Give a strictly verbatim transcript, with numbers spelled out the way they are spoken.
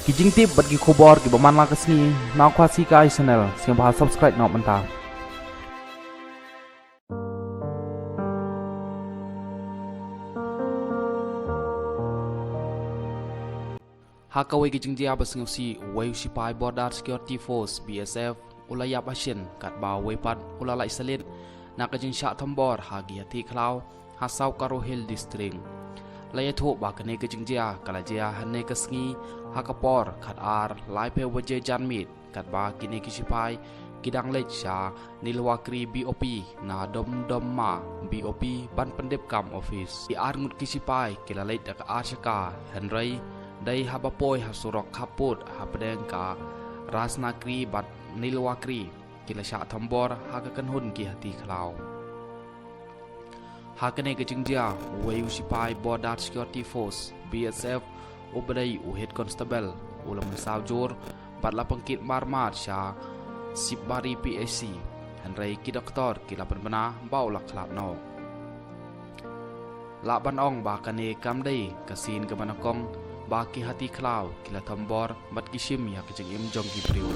Ki jingtip bad ki khubor kiba man la ka sngi na Khasi Kai Channel, sngewbha subscribe noh mynta. Ha kawei ka jingjia ba sngewsih, uwei u sipai Border Security Force, B S F, u la ïap ha shin katba uwei pat u la lait salit na ka jingshah thombor ha ki hathi khlaw ha South Garo Hills District. La ïathuh ba kane ka jingjia ka la jia hynne ka sngi ha ka por khatar laiphew baje janmiet, katba kine ki sipai ki dang leit sha Nilwakri B O P na Domdomma B O P ban pyndep kam office. Ki arngut ki sipai ki la leit da ka ar shaka, hynrei dei haba poi ha surok khappud hapdeng ka Rasnakri bad Nilwakri ki la shah thombor ha ka kynhun ki hathi khlaw. Ha kane ka jingjia, uwei u sipai Border Security Force, B S F, uba dei u Head Constable, u la mynsaw jur bad la pynkit marmar sha Shipbari P H C, hynrei ki doktor ki la pynbna ba u la khlad noh. Lah ban ong ba kane kam dei ka sien kaba nyngkong ba ki hathi khlaw ki la thombor bad ki shim ïa ka jingim jong ki briew.